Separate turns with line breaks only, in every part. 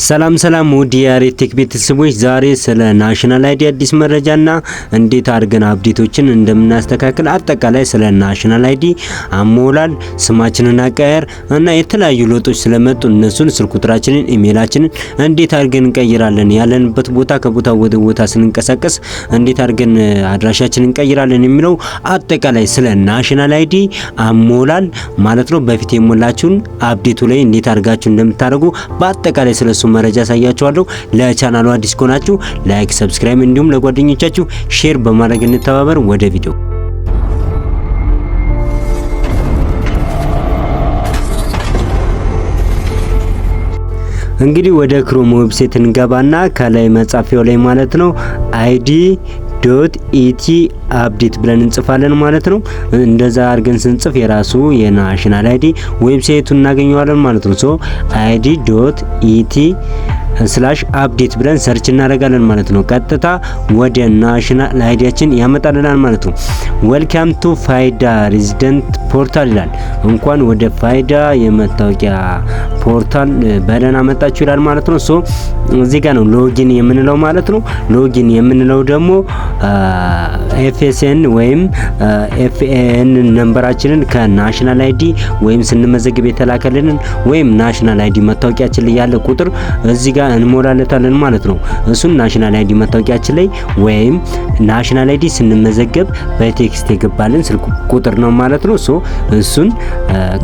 ሰላም ሰላም ውድ የያሬድ ቴክ ቤተሰቦች፣ ዛሬ ስለ national ID አዲስ መረጃና እንዴት አድርገን update ኦችን እንደምናስተካክል፣ አጠቃላይ ስለ national ID አሞላል፣ ስማችንን አቀያየር እና የተለያዩ ለውጦች ስለመጡ እነሱን ስልክ ቁጥራችንን፣ ኢሜይላችንን እንዴት አድርገን እንቀይራለን፣ ያለንበት ቦታ ከቦታ ወደ ቦታ ስንንቀሳቀስ እንዴት አድርገን አድራሻችንን እንቀይራለን የሚለው አጠቃላይ ስለ national ID አሞላል ማለት ነው። በፊት የሞላችሁን update ኡ ላይ እንዴት አድርጋችሁ እንደምታደርጉ በአጠቃላይ ስለሱ መረጃ አሳያችኋለሁ። ለቻናሉ አዲስ ከሆናችሁ like፣ subscribe እንዲሁም ለጓደኞቻችሁ share በማድረግ እንተባበር። ወደ ቪዲዮ። እንግዲህ ወደ Chrome website እንገባና ከላይ መጻፊያው ላይ ማለት ነው ID.et update ብለን እንጽፋለን ማለት ነው። እንደዛ አድርገን ስንጽፍ የራሱ የ national ID website ኡን እናገኘዋለን ማለት ነው። So ID.et/update ብለን search እናደርጋለን ማለት ነው። ቀጥታ ወደ national ID ያችን ያመጣልናል ማለት ነው። "Welcome to Fayda resident portal" ይላል። እንኳን ወደ ፋይዳ የመታወቂያ portal በደህና መጣችሁ ይላል ማለት ነው። So እዚህ ጋር ነው login የምንለው ማለት ነው። Login የምንለው ደግሞ FSN ወይም FAN number ኣችንን ከ national ID ወይም ስንመዘግብ የተላከልንን ወይም national ID መታወቂያችን ላይ ያለ ቁጥር እዚህ ጋር እንሞላለታለን ማለት ነው። እሱን national ID መታወቂያችን ላይ ወይም national ID ስንመዘገብ በ text የገባልን ስልክ ቁጥር ነው ማለት ነው። So እሱን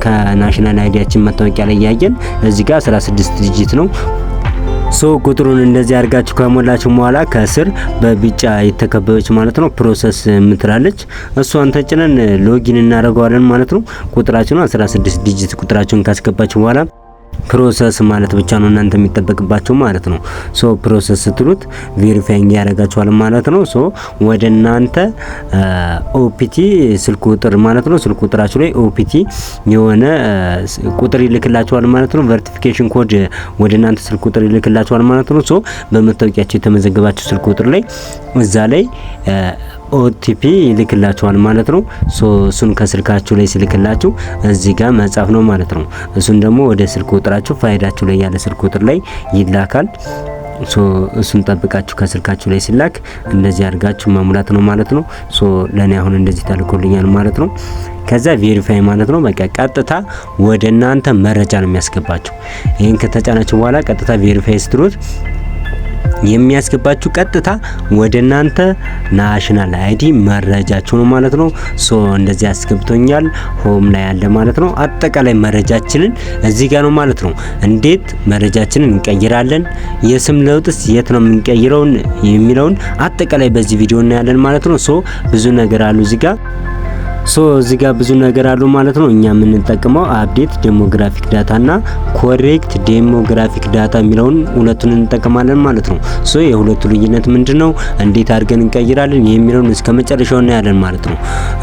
ከ national ID ያችን መታወቂያ ላይ ያየን እዚህ ጋር 16 digit ነው። So ቁጥሩን እንደዚህ አድርጋችሁ ከሞላችሁ በኋላ ከስር በቢጫ የተከበበች ማለት ነው process የምትላለች፣ እሷን ተጭነን login እናደርገዋለን ማለት ነው። ቁጥራችሁን 16 digit ቁጥራችሁን ካስገባችሁ በኋላ process ማለት ብቻ ነው እናንተ የሚጠበቅባችሁ ማለት ነው። So process ስትሉት verifying ያደርጋችኋል ማለት ነው። So ወደ እናንተ OTP ስልክ ቁጥር ማለት ነው፣ ስልክ ቁጥራችሁ ላይ OTP የሆነ ቁጥር ይልክላችኋል ማለት ነው። Verification code ወደ እናንተ ስልክ ቁጥር ይልክላችኋል ማለት ነው። So በመታወቂያችሁ የተመዘገባችሁ ስልክ ቁጥር ላይ እዛ ላይ OTP ይልክላችኋል ማለት ነው። So እሱን ከስልካችሁ ላይ ሲልክላችሁ እዚህ ጋር መጻፍ ነው ማለት ነው። እሱን ደግሞ ወደ ስልክ ቁጥራችሁ ፋይዳችሁ ላይ ያለ ስልክ ቁጥር ላይ ይላካል። So እሱን ጠብቃችሁ ከስልካችሁ ላይ ሲላክ እንደዚህ አድርጋችሁ መሙላት ነው ማለት ነው። So ለኔ አሁን እንደዚህ ተልኮልኛል ማለት ነው። ከዛ verify ማለት ነው። በቃ ቀጥታ ወደ እናንተ መረጃ ነው የሚያስገባችሁ። ይህን ከተጫናችሁ በኋላ ቀጥታ verify ስትሉት የሚያስገባችሁ ቀጥታ ወደ እናንተ national ID መረጃችሁ ነው ማለት ነው። So እንደዚህ አስገብቶኛል። Home ላይ ያለ ማለት ነው። አጠቃላይ መረጃችንን እዚህ ጋር ነው ማለት ነው። እንዴት መረጃችንን እንቀይራለን፣ የስም ለውጥስ የት ነው የምንቀይረው የሚለውን አጠቃላይ በዚህ ቪዲዮ እናያለን ማለት ነው። So ብዙ ነገር አሉ እዚህ ጋር። So እዚህ ጋር ብዙ ነገር አሉ ማለት ነው። እኛ የምንጠቀመው update demographic data እና correct demographic data የሚለውን ሁለቱን እንጠቀማለን ማለት ነው። So የሁለቱ ልዩነት ምንድነው፣ እንዴት አድርገን እንቀይራለን የሚለውን እስከ መጨረሻው እናያለን ማለት ነው።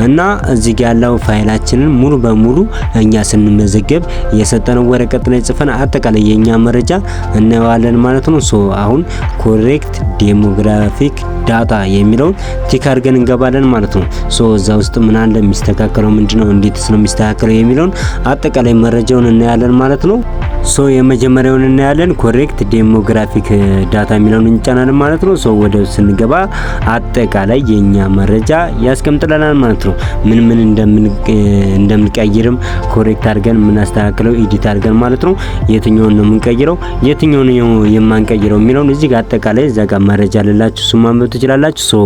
እና እዚህ ጋር ያለው ፋይላችንን ሙሉ በሙሉ እኛ ስንመዘገብ የሰጠነው ወረቀት ላይ ጽፈን አጠቃላይ የኛ መረጃ እናየዋለን ማለት ነው። So አሁን correct demographic data የሚለውን tick አድርገን እንገባለን ማለት ነው። So እዛ ውስጥ ምን አለ፣ የሚስተካከለው ምንድነው፣ እንዴትስ ነው የሚስተካከለው የሚለውን አጠቃላይ መረጃውን እናያለን ማለት ነው። So የመጀመሪያውን እናያለን። Correct demographic data የሚለውን እንጫናለን ማለት ነው። So ወደ ስንገባ አጠቃላይ የኛ መረጃ ያስቀምጥልናል ማለት ነው። ምን ምን እንደምንቀይርም correct አድርገን የምናስተካክለው edit አድርገን ማለት ነው። የትኛውን ነው የምንቀይረው፣ የትኛውን ነው የማንቀይረው የሚለውን እዚህ ጋር አጠቃላይ እዛ ጋር መረጃ አለላችሁ፣ እሱ ማንበብ ትችላላችሁ። So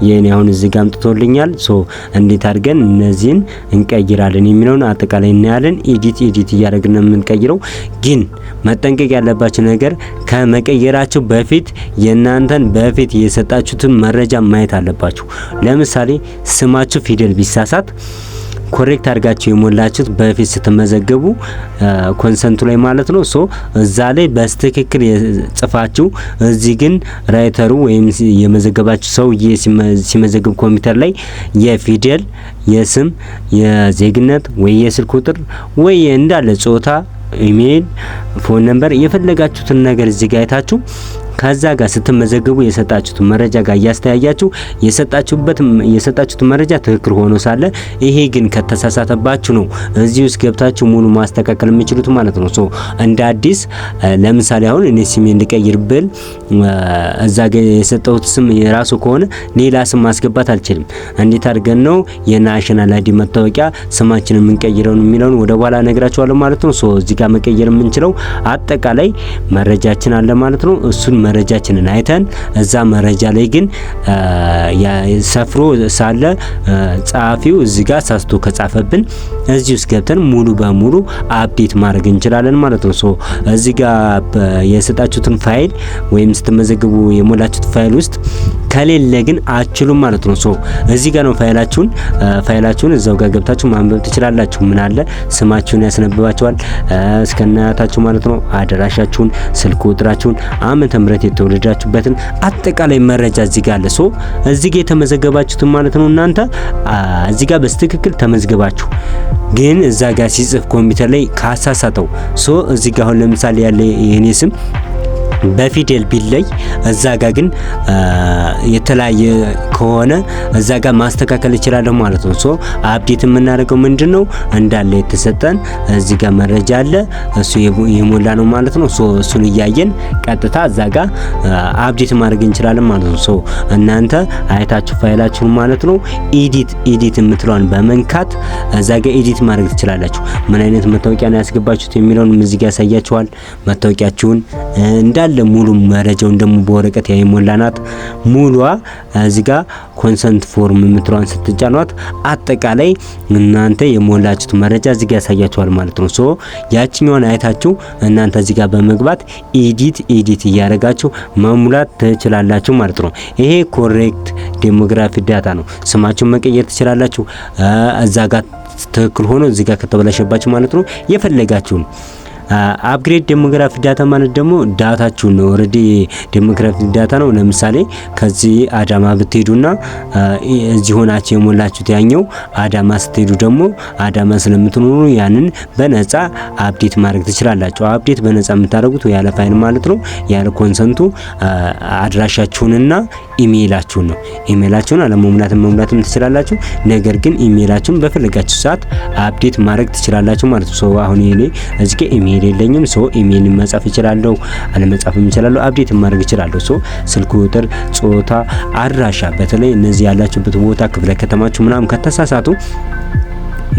የኔ አሁን እዚህ ጋር አምጥቶልኛል። So እንዴት አድርገን እነዚህን እንቀይራለን የሚለውን አጠቃላይ እናያለን። Edit edit እያደረግን ነው የምንቀይረው። ግን መጠንቀቅ ያለባችሁ ነገር ከመቀየራችሁ በፊት የእናንተን በፊት የሰጣችሁትን መረጃ ማየት አለባችሁ። ለምሳሌ ስማችሁ ፊደል ቢሳሳት correct አድርጋችሁ የሞላችሁት በፊት ስትመዘገቡ consent ኡ ላይ ማለት ነው። So እዛ ላይ በትክክል ጽፋችሁ እዚህ ግን writer ኡ ወይም የመዘገባችሁ ሰውዬ ሲመዘግብ ኮምፒውተር ላይ የፊደል፣ የስም፣ የዜግነት ወይ የስልክ ቁጥር ወይ እንዳለ ጾታ፣ email፣ phone number የፈለጋችሁትን ነገር እዚህ ጋር አይታችሁ ከዛ ጋር ስትመዘገቡ የሰጣችሁት መረጃ ጋር እያስተያያችሁ የሰጣችሁት መረጃ ትክክል ሆኖ ሳለ ይሄ ግን ከተሳሳተባችሁ ነው እዚህ ውስጥ ገብታችሁ ሙሉ ማስተካከል የምችሉት ማለት ነው። So እንደ አዲስ ለምሳሌ አሁን እኔ ስሜን ልቀይር ብል እዛ ጋር የሰጠሁት ስም የራሱ ከሆነ ሌላ ስም ማስገባት አልችልም። እንዴት አድርገን ነው የ national ID መታወቂያ ስማችንን የምንቀይረው የሚለውን ወደ በኋላ እነግራችኋለሁ ማለት ነው። So እዚህ ጋር መቀየር የምንችለው አጠቃላይ መረጃችን አለ ማለት ነው። እሱን መረጃችንን አይተን እዛ መረጃ ላይ ግን ሰፍሮ ሳለ ጸሐፊው እዚህ ጋር ሳስቶ ከጻፈብን እዚህ ውስጥ ገብተን ሙሉ በሙሉ update ማድረግ እንችላለን ማለት ነው። So እዚህ ጋር የሰጣችሁትን ፋይል ወይም ስትመዘግቡ የሞላችሁት ፋይል ውስጥ ከሌለ ግን አትችሉም ማለት ነው። So እዚህ ጋር ነው ፋይላችሁን እዛው ጋር ገብታችሁ ማንበብ ትችላላችሁ። ምን አለ ስማችሁን ያስነብባችኋል እስከናያታችሁ ማለት ነው። አድራሻችሁን፣ ስልክ ቁጥራችሁን፣ ዓመተ ምህረት የተወለዳችሁበትን አጠቃላይ መረጃ እዚህ ጋር አለ። So እዚህ ጋር የተመዘገባችሁትን ማለት ነው እናንተ እዚህ ጋር በትክክል ተመዝግባችሁ ግን እዛ ጋር ሲጽፍ ኮምፒውተር ላይ ካሳሳተው፣ so እዚህ ጋር አሁን ለምሳሌ ያለ የኔ ስም በፊደል ቢለይ እዛ ጋር ግን የተለያየ ከሆነ እዛ ጋር ማስተካከል እችላለሁ ማለት ነው። So update የምናደርገው ምንድነው? እንዳለ የተሰጠን እዚህ ጋር መረጃ አለ፣ እሱ የሞላ ነው ማለት ነው። So እሱን እያየን ቀጥታ እዛ ጋር update ማድረግ እንችላለን ማለት ነው። So እናንተ አይታችሁ ፋይላችሁን ማለት ነው edit የምትለዋን በመንካት እዛ ጋር edit ማድረግ ትችላላችሁ። ምን አይነት መታወቂያ ነው ያስገባችሁት የሚለውን እዚህ ጋር ያሳያችኋል። መታወቂያችሁን እንዳለ ሙሉ መረጃውን ደግሞ በወረቀት የሞላናት ሙሏ እዚህ ጋር consent form የምትለዋን ስትጫኗት አጠቃላይ እናንተ የሞላችሁት መረጃ እዚህ ጋር ያሳያችኋል ማለት ነው። So ያችኛዋን አይታችሁ እናንተ እዚህ ጋር በመግባት edit እያደረጋችሁ መሙላት ትችላላችሁ ማለት ነው። ይሄ correct demography data ነው። ስማችሁን መቀየር ትችላላችሁ። እዛ ጋር ትክክል ሆኖ እዚህ ጋር ከተበላሸባችሁ ማለት ነው የፈለጋችሁን። Upgrade demography data ማለት ደግሞ data ችሁን ነው። Already demography data ነው። ለምሳሌ ከዚህ አዳማ ብትሄዱና እዚህ ሆናችሁ የሞላችሁት ያኛው አዳማ ስትሄዱ ደግሞ አዳማ ስለምትኖሩ ያንን በነፃ update ማድረግ ትችላላችሁ። Update በነፃ የምታደርጉት ያለ ፋይል ማለት ነው። ያለ consent ኡ አድራሻችሁንና ኢሜይላችሁን ነው። ኢሜይላችሁን አለመሙላትም መሙላትም ትችላላችሁ። ነገር ግን ኢሜይላችሁን በፈለጋችሁ ሰዓት update ማድረግ ትችላላችሁ ማለት ነው። So አሁን እኔ እዚህ ጋር ኢሜይል የለኝም። So email መጻፍ እችላለሁ፣ አለመጻፍም እችላለሁ፣ update ማድረግ እችላለሁ። So ስልክ ቁጥር፣ ጾታ፣ አድራሻ በተለይ እነዚህ ያላችሁበት ቦታ ክፍለ ከተማችሁ ምናምን ከተሳሳቱ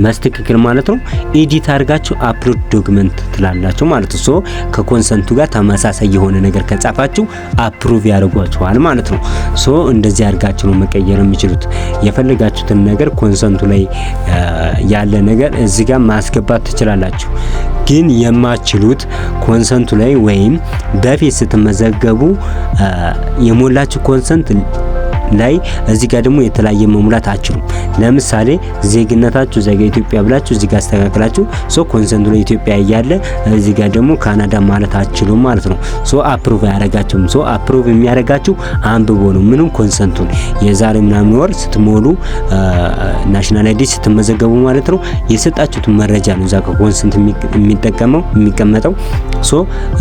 በትክክል ማለት ነው edit አድርጋችሁ upload document ትላላችሁ ማለት ነው። So ከ consent ኡ ጋር ተመሳሳይ የሆነ ነገር ከጻፋችሁ approve ያደርጓችኋል ማለት ነው። So እንደዚህ አድርጋችሁ ነው መቀየር የምችሉት። የፈለጋችሁትን ነገር consent ኡ ላይ ያለ ነገር እዚህ ጋር ማስገባት ትችላላችሁ። ግን የማትችሉት consent ኡ ላይ ወይም በፊት ስትመዘገቡ የሞላችሁ consent ላይ እዚህ ጋር ደግሞ የተለያየ መሙላት አትችሉም። ለምሳሌ ዜግነታችሁ እዚህ ጋር ኢትዮጵያ ብላችሁ እዚህ ጋር አስተካክላችሁ so consent ኡ ላይ ኢትዮጵያ እያለ እዚህ ጋር ደግሞ ካናዳ ማለት አትችሉም ማለት ነው። So approve አያረጋችሁም። So approve የሚያረጋችሁ አንብቦ ነው። ምንም consent ኡን የዛሬ ምናምን ወር ስትሞሉ national ID ስትመዘገቡ ማለት ነው የሰጣችሁት መረጃ ነው እዛ consent የሚጠቀመው የሚቀመጠው። So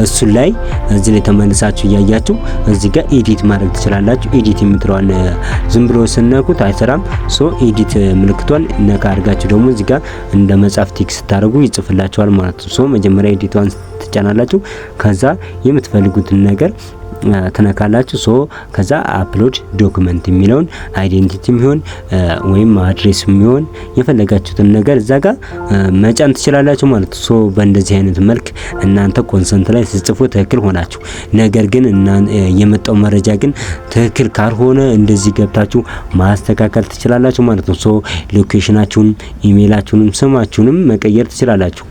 እሱ ላይ እዚህ ላይ ተመልሳችሁ እያያችሁ እዚህ ጋር edit ማድረግ ትችላላችሁ። Edit የምትለዋን ዝም ብሎ ስነኩት አይሰራም። So edit ምልክቷን ነካ አድርጋችሁ ደግሞ እዚህ ጋር እንደ መጻፍ tick ስታደርጉ ይጽፍላችኋል ማለት ነው። So መጀመሪያ edit ቷን ትጫናላችሁ። ከዛ የምትፈልጉትን ነገር ትነካላችሁ። So ከዛ upload document የሚለውን identity የሚሆን ወይም address የሚሆን የፈለጋችሁትን ነገር እዛ ጋር መጫን ትችላላችሁ ማለት ነው። So በእንደዚህ አይነት መልክ እናንተ consent ላይ ስትጽፉ ትክክል ሆናችሁ ነገር ግን የመጣው መረጃ ግን ትክክል ካልሆነ እንደዚህ ገብታችሁ ማስተካከል ትችላላችሁ ማለት ነው። So location ኣችሁን፣ ኢሜይላችሁንም ስማችሁንም መቀየር ትችላላችሁ።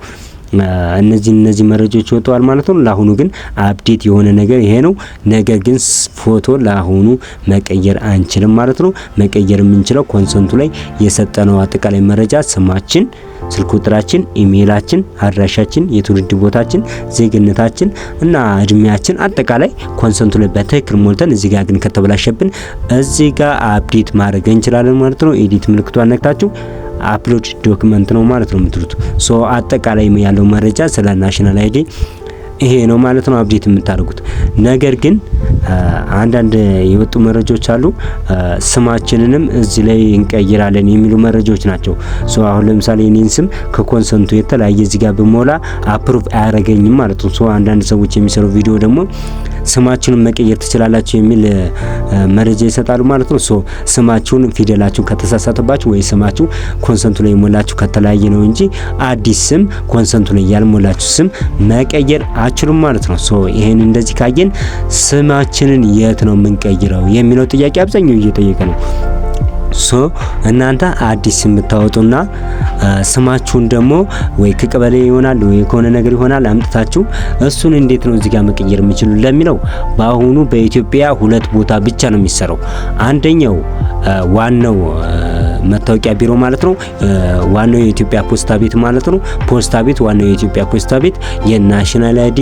እነዚህ መረጃዎች ወጥተዋል ማለት ነው። ለአሁኑ ግን update የሆነ ነገር ይሄ ነው። ነገር ግን ፎቶ ለአሁኑ መቀየር አንችልም ማለት ነው። መቀየር የምንችለው consent ኡ ላይ የሰጠነው አጠቃላይ መረጃ ስማችን፣ ስልክ ቁጥራችን፣ ኢሜይላችን፣ አድራሻችን፣ የትውልድ ቦታችን፣ ዜግነታችን እና እድሜያችን አጠቃላይ consent ኡ ላይ በትክክል ሞልተን እዚህ ጋር ግን ከተበላሸብን እዚህ ጋር update ማድረግ እንችላለን ማለት ነው። Edit ምልክቷን ነክታችሁ upload document ነው ማለት ነው የምትሉት። So አጠቃላይ ያለው መረጃ ስለ national ID ይሄ ነው ማለት ነው update የምታደርጉት። ነገር ግን አንዳንድ የወጡ መረጃዎች አሉ። ስማችንንም እዚህ ላይ እንቀይራለን የሚሉ መረጃዎች ናቸው። So አሁን ለምሳሌ የኔን ስም ከ consent ኡ የተለያየ እዚህ ጋር ብሞላ approve አያረገኝም ማለት ነው። So አንዳንድ ሰዎች የሚሰሩ ቪዲዮ ደግሞ ስማችሁን መቀየር ትችላላችሁ የሚል መረጃ ይሰጣሉ ማለት ነው። So ስማችሁን ፊደላችሁን ከተሳሳተባችሁ ወይ ስማችሁ consent ኡ ላይ የሞላችሁ ከተለያየ ነው እንጂ አዲስ ስም consent ኡ ላይ ያልሞላችሁ ስም መቀየር አትችሉም ማለት ነው። So ይሄን እንደዚህ ካየን ስማችንን የት ነው የምንቀይረው የሚለው ጥያቄ አብዛኛው እየጠየቀ ነው። So እናንተ አዲስ ስም ብታወጡና ስማችሁን ደግሞ ወይ ከቀበሌ ይሆናል ወይ ከሆነ ነገር ይሆናል አምጥታችሁ እሱን እንዴት ነው እዚህ ጋር መቀየር የምችሉ ለሚለው፣ በአሁኑ በኢትዮጵያ ሁለት ቦታ ብቻ ነው የሚሰራው። አንደኛው ዋናው መታወቂያ ቢሮ ማለት ነው። ዋናው የኢትዮጵያ ፖስታ ቤት ማለት ነው። ፖስታ ቤት፣ ዋናው የኢትዮጵያ ፖስታ ቤት የ national ID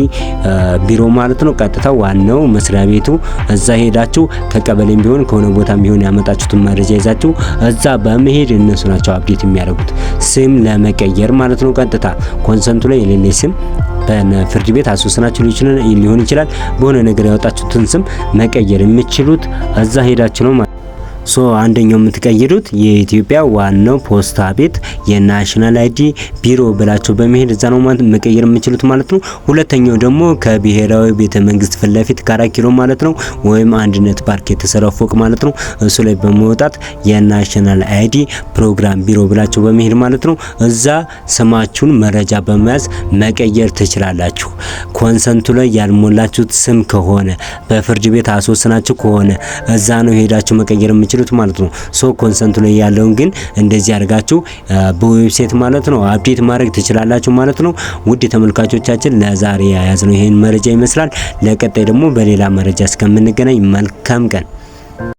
ቢሮ ማለት ነው። ቀጥታ ዋናው መስሪያ ቤቱ እዛ ሄዳችሁ ከቀበሌም ቢሆን ከሆነ ቦታም ቢሆን ያመጣችሁትን መረጃ ይዛችሁ እዛ በመሄድ እነሱ ናቸው update የሚያደርጉት ስም ለመቀየር ማለት ነው። ቀጥታ consent ኡ ላይ የሌለ ስም በፍርድ ቤት አስወስናችሁ ሊሆን ይችላል። በሆነ ነገር ያወጣችሁትን ስም መቀየር የምትችሉት እዛ ሄዳችሁ ነው። So አንደኛው የምትቀይሩት የኢትዮጵያ ዋናው ፖስታ ቤት የ national ID ቢሮ ብላችሁ በመሄድ እዛ ነው ማለት መቀየር የምትችሉት ማለት ነው። ሁለተኛው ደግሞ ከብሔራዊ ቤተ መንግስት ፊት ለፊት ከአራት ኪሎ ማለት ነው፣ ወይም አንድነት ፓርክ የተሰራው ፎቅ ማለት ነው። እሱ ላይ በመውጣት የ national ID ፕሮግራም ቢሮ ብላችሁ በመሄድ ማለት ነው፣ እዛ ስማችሁን መረጃ በመያዝ መቀየር ትችላላችሁ። Consent ኡ ላይ ያልሞላችሁት ስም ከሆነ፣ በፍርድ ቤት አስወስናችሁ ከሆነ እዛ ነው ሄዳችሁ መቀየር የምትችሉት ማለት ነው። So consent ኡ ላይ ያለውን ግን እንደዚህ አድርጋችሁ በ website ማለት ነው update ማድረግ ትችላላችሁ ማለት ነው። ውድ ተመልካቾቻችን፣ ለዛሬ የያዝነው ይሄን መረጃ ይመስላል። ለቀጣይ ደግሞ በሌላ መረጃ እስከምንገናኝ መልካም ቀን።